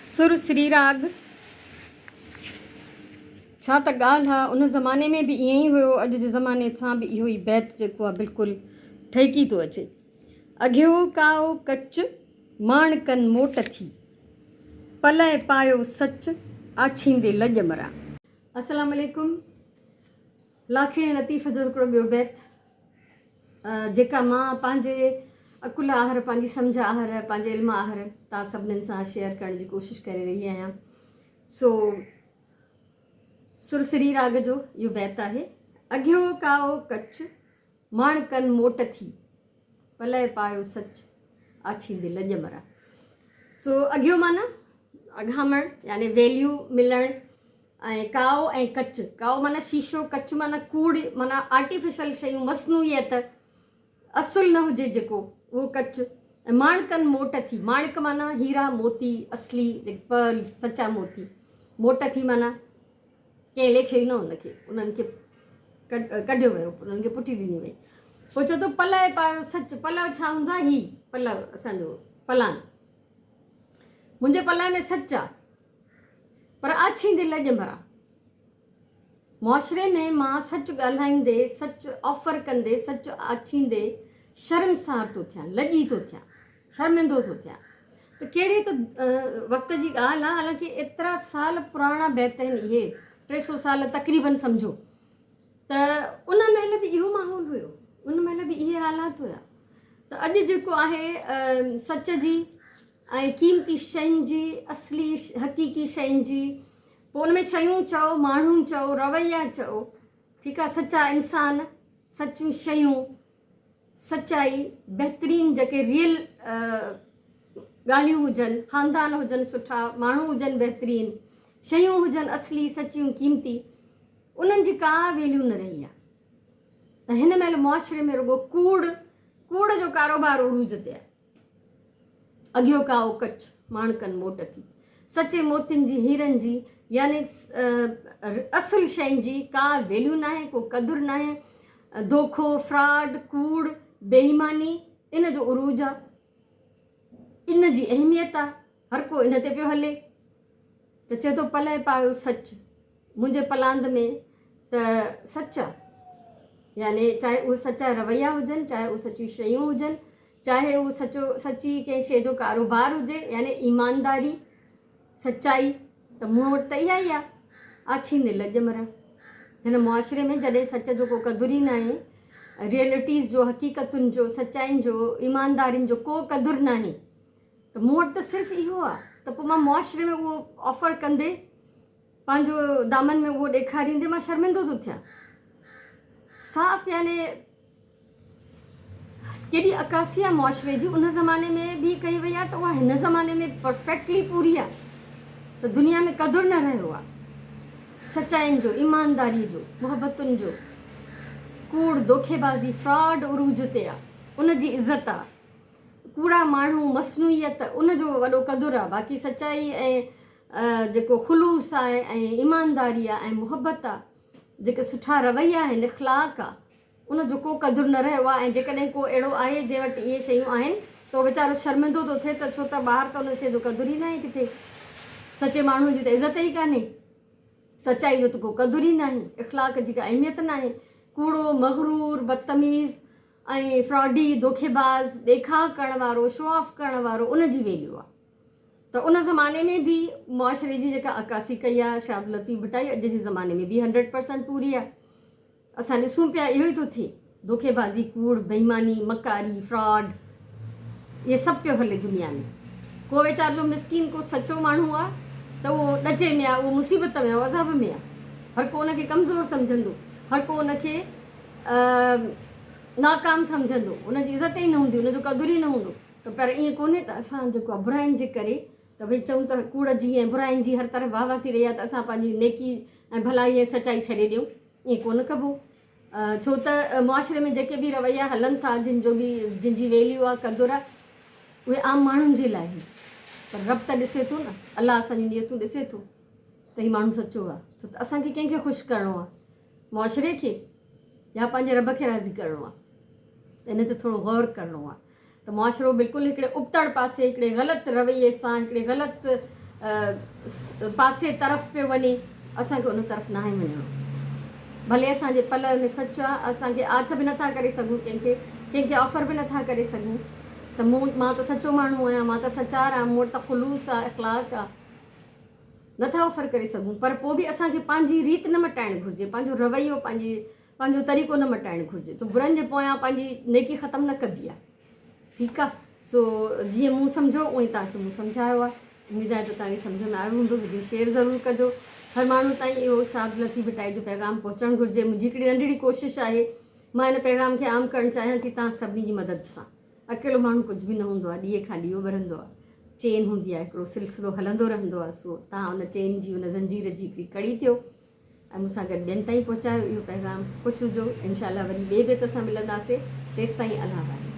سر سريراڳ، ڇا ته ڳالهه آ، ان زماني ۾ به ائين ئي هيو، اڄ جي زماني سان به اهو ئي بيت جيڪو آ بلڪل ٺهڪي ٿو اچي. اگهيو ڪائو ڪچ، ماڻڪن موٽ ٿي. پلئه پايو سچ، آڇيندي لڄ مران. السلام عليڪم. لاکيڻي لطيف جو هڪڙو ٻيو بيت جيڪا مان پنهنجي عقل آهر، پنهنجي سمجهه آهر، پنهنجي علم آهر توهان سڀنين سان شيئر ڪرڻ جي ڪوشش ڪري رهي آهيان. سو سر سري راڳ جو اهو بيت آهي. اگهيو ڪائو ڪچ، ماڻڪن موٽ ٿي، پلئه پايو سچ، آڇيندي لڄ مران. سو اگهيو معنيٰ اگهامڻ يعني ويليو ملڻ ۽ ڪائو ۽ ڪچ، ڪائو معنيٰ شيشو، ڪچ معنيٰ ڪوڙ معنيٰ آرٽيفيشل شيون، مصنوعيت، اصل نه هجي جيڪو، اهو ڪچ ۽ ماڻڪن موٽ ٿي، ماڻڪ معنيٰ هيرا، موتي، اصلي جيڪي پرلز، سچا موتي، موٽ ٿي معنيٰ ڪنهن ليکيو ئي نه ان کي، انهن کي ڪڍيو ويو، انهن کي پٺي ڏني وئي. پوء چئي ٿو پلئه پايو سچ، پلئه ڇا هوندو آهي؟ هي پلئه اسان جو پلان، منهنجي پلئه ۾ سچ آ، پر آڇيندي لڄ مران. معاشري ۾ مان سچ ڳالهائيندي، سچ آفر ڪندي، سچ آڇيندي شرمسار ٿو ٿيان، لڄي ٿو ٿيان، شرمندو ٿو ٿيان ته ڪهڙي ته وقت جي ڳالهه آ، حالانڪه ايترا سال پراڻا بيت آهن اهي، 300 سال تقريبن سمجهو ته ان مهل به اهو ماحول هيو، ان مهل به اهي حالات هيا ته اڄ جيڪو آهي سچ جي ۽ قيمتي شين جي، اصلي حقيقي شين جي، پوء ان ۾ شيون چئو، ماڻهو چئو، رويا چئو، ٺيڪ آ، سچا انسان، سچيون شيون، سچائي، بهترين جيڪي ريئل ڳالهيون هجن، خاندان هجن سٺا، ماڻهو هجن بهترين، شيون هجن اصلي، سچيون، قيمتي، انهن جي ڪا ويليو نه رهي آ ۽ هن مهل معاشري ۾ رڳو ڪوڙ، ڪوڙ جو ڪاروبار عروج تي آ. اگهيو ڪائو ڪچ، ماڻڪن موٽ ٿي. سچي موتين جي، هيرن جي، يعني اصل شين جي ڪا ويليو ناهي، ڪو قدر ناهي. دوکو، فراڊ، ڪوڙ، بي ايماني ان جو عروج آ. ان جي اهميت آ. هر ڪو ان تي پيو هلي. ته چئي ٿو پلئه پايو سچ، منهنجي پلاند ۾ ته سچ آ. يعني چاهي اهي سچا رويا هجن، چاهي اهي سچيون شيون هجن، چاهي اهو سچو سچي ڪنهن شيء جو ڪاروبار هجي يعني ايمانداري، سچائي ته مون وٽ ته اها ئي آ. آڇيندي لڄ مران. هن معاشري ۾ جڏهن سچ جو ڪو قدر ئي ناهي، ريئلٽيز جو، حقيقتن جو، سچائين جو، ايماندارين جو ڪو قدر ناهي ته مون وٽ ته صرف اهو آ ته پوء مان معاشري ۾ اهو آفر ڪندي پنهنجو دامن ۾ اهو ڏيکاريندي مان شرمندو ٿو ٿيان. صاف يعني ڪيڏي عڪاسي آ معاشري جي ان زماني ۾ به ڪئي وئي آ ته اها هن زماني ۾ پرفيڪٽلي پوري آ ته دنيا ۾ قدر نه رهيو آ سچائين جو، ايمانداري جو، محبتن جو، ڪوڙ، دوکيبازي، فراڊ عروج تي آ ان جي عزت آ. ڪوڙا ماڻهو، مصنوعيت ان جو وڏو قدر آ باقي سچائي ۽ جيڪو خلوص آهي ۽ ايمانداري آ ۽ محبت آ جيڪي سٺا رويا آهن اخلاق آ ان جو ڪو قدر نه رهيو آ ۽ جيڪڏهن ڪو اهڙو آهي جنهن وٽ اهي شيون آهن ته اهو ويچارو شرمندو ٿو ٿئي ته ڇو ته ٻاهر ته ان شيء جو قدر ئي ناهي ڪٿي سچي ماڻهو جي ته عزت ئي ڪانهي سچائي جو ته ڪو قدر ئي ناهي اخلاق جي ڪا اهميت ناهي ڪوڙو مغرور بدتميز ۽ فراڊي، دوکيباز، ڏيکاء ڪرڻ وارو، شو آف ڪرڻ وارو ان جي ويليو آ ته ان زماني ۾ به معاشري جي جيڪا عڪاسي ڪئي آ شاهه عبداللطيف ڀٽائي اڄ جي زماني ۾ به هنڊريڊ پرسنٽ پوري آ اسان ڏسون پيا اهو ئي ٿو ٿئي دوکيبازي، ڪوڙ، بيماني، مڪاري، فراڊ اهي سڀ پيو هلي دنيا ۾ ڪو ويچارو مسڪين ڪو سچو ماڻهو آ ته اهو ڏچي ۾ آ اهو مصيبت ۾ آ اهو عذاب ۾ آ هر ڪو ان کي ڪمزور سمجهندو هر ڪو ان کي ناڪام سمجهندو، ان جي عزت ئي نه هوندي، ان جو قدر ئي نه هوندو ته پر ائين ڪونهي ته اسان جيڪو آهي براين جي ڪري ته ڀئي چئون ته ڪوڙ جي ۽ براين جي هر طرف واهه واهه ٿي رهي آهي ته اسان پنهنجي نيڪي ۽ ڀلائي ۽ سچائي ڇڏي ڏيون ائين ڪونه ڪبو ڇو ته معاشري ۾ جيڪي به رويا هلن ٿا جن جو به جن جي ويليو آهي قدر آهي اهي عام ماڻهن جي لاء آهن پر رب ته ڏسي ٿو نه الله اسان جون نيتون ڏسي ٿو ته هي ماڻهو سچو آهي ڇو ته اسان کي ڪنهن کي خوش ڪرڻو آهي معاشري کي يا پنهنجي رب کي راضي ڪرڻو آهي ته ان تي ٿورو غور ڪرڻو آهي ته معاشرو بلڪل هڪڙي ابتڙ پاسي هڪڙي غلط رويي سان هڪڙي غلط پاسي طرف پيو وڃي، اسان کي ان طرف ناهي وڃڻو. ڀلي اسان جي پلئه ۾ سچ آ، اسان کي آڇ به نٿا ڪري سگهون ڪنهن کي، ڪنهن کي آفر به نٿا ڪري سگهون ته مون مان ته سچو ماڻهو آهيان، مان ته سچار آهيان، مون وٽ ته خلوص آ، اخلاق آ. نٿا آفر ڪري سگهون پر پوء به اسان کي پنهنجي ريت نه مٽائڻ گهرجي، پنهنجو رويو، پنهنجي پنهنجو طريقو نه مٽائڻ گهرجي. ته برن جي پويان پنهنجي نيڪي ختم نه ڪبي آ. ٺيڪ آ سو جيئن مون سمجهيو اونئي توهان کي مون سمجهايو آ. اميد آهي ته توهان کي سمجهه ۾ آيو هوندو. وڊيو شيئر ضرور ڪجو. هر ماڻهو تائين اهو شاهه عبداللطيف ڀٽائي جو پيغام پهچڻ گهرجي. منهنجي هڪڙي ننڍڙي ڪوشش آهي. مان هن پيغام کي عام ڪرڻ چاهيان ٿي توهان سڀني جي مدد سان. اڪيلو ماڻهو ڪجهه به نه هوندو آهي. ڏيئي کان ڏيئو ٻرندو آهي. چين هوندي آهي هڪڙو سلسلو هلندو رهندو آهي. سو توهان ان چين جي ان زنجير جي هڪڙي ڪڙي ٿيو ۽ مون سان گڏ ٻين تائين پهچايو اهو پيغام. خوش هجو. انشاء الله وري ٻئي بيت سان ملنداسي. تيستائين الله واهي.